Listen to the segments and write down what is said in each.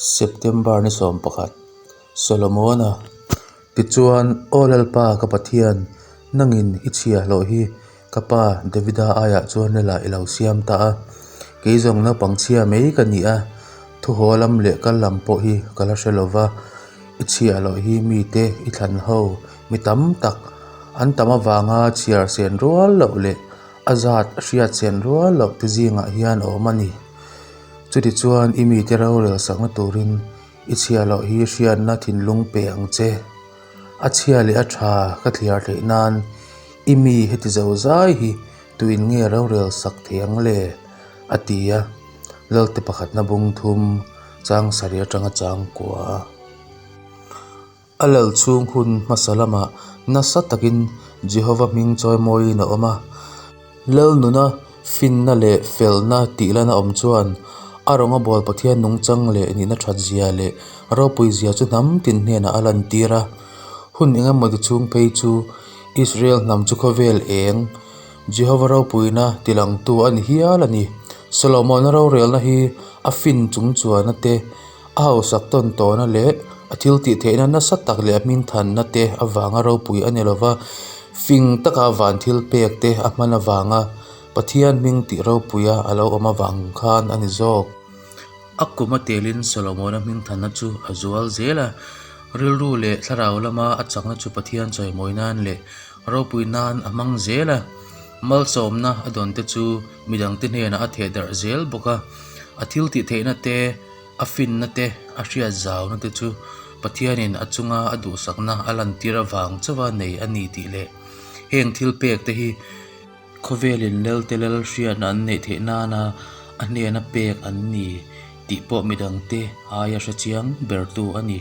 September ni 11, Solomona. Tichuan, Aw Lalpa ka Pathian, nangin i chhiahhlawh hi ka pa Davida aiah chuan Lala i lo siam ta a. Kei zawng naupang chhia mai ka ni a, thu haw lam leh kal lam pawh hi ka la hre lo va. I chhiahhlawh hi mite i thlan ho mi tam tak an tam avanga chhiar sen rual loh leh a zat hriat sen rual loh te zingah hian a awm a ni. Chutichuan i mite rorel sakna turin i chhia loh hi hriatna thinlung pe ang che. A chhia leh a tha ka thliar theih nan i mi heti zo zai hi tuin nge rorel sak thei ang le? a ti a. Lalte pakhatna bung thum chang sarih atanga chang kua. A lal chhung hun hmasa lamah nasa takin Jehova hming chawimawiin a awm a. Lal nuna finna leh felna tih lana awm chuan a rawnga bawl Pathian nungchang leh nihna that zia leh ropui zia chu hnam tin hnenah a lantir a. Hun engemaw ti chhung phei chu Israel hnam chu khawvel eng Jehova ropuina tilangtu a ni hial a ni. Solomona rorelna hi a fin chung chuana te A hausak tawn tawhna leh a thil tih theihna nasa tak leh a hmingthanna te avanga ropui a ni lova, fing taka van thil pek te a hman avanga Pathian hming tih ropuia a lo awm avang khan a ni zawk. A kum a telin Solomona hmingthanna chu a zual zel a, rilru leh thlarau lama a chakna chu Pathian chawimawi nan leh ropui nan a hmang zel a, malsawmna a dawn te chu midangte hnenah a thehdarh zel bawk a, a thil tih theihna te, A finna te, a hriat zauna te chu Pathianin a chunga a duhsakna a lantir avang chauha nei a ni tih leh heng thil pek te hi khawvelin lelte lal hriatna an neih theih nana a hnena pek an ni tih pawh midangte aia hre chiang bertu a ni.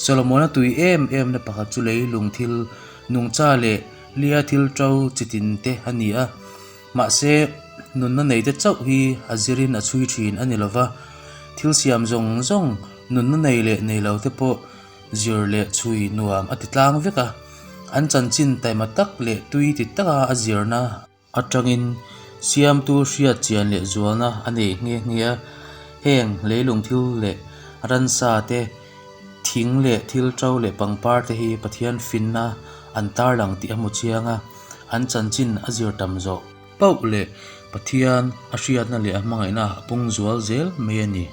Solomona tui em emna pakhat chu leilung thil nungcha leh lia thil to chitin te a ni a. Mahse, nunna neite chauh hi a zirin a chhui thin a ni lo va, thil siam zawng zawng nunna nei leh nei lo te pawh zir leh chhui nuam a ti tlang vek a. An chanchin taima tak leh tui ti taka a zirna atangin siamtu hriat chian leh zualna a nei nghe nghe a. Heng leilung thil leh ransa te, thing leh thil to leh pangpar te hi Pathian finna an tarlang tih a hmu chiang a. An chanchin a zir tam zawh pauh leh Pathian a hriatna leh a hmangaihna a pung zual zel mai a ni.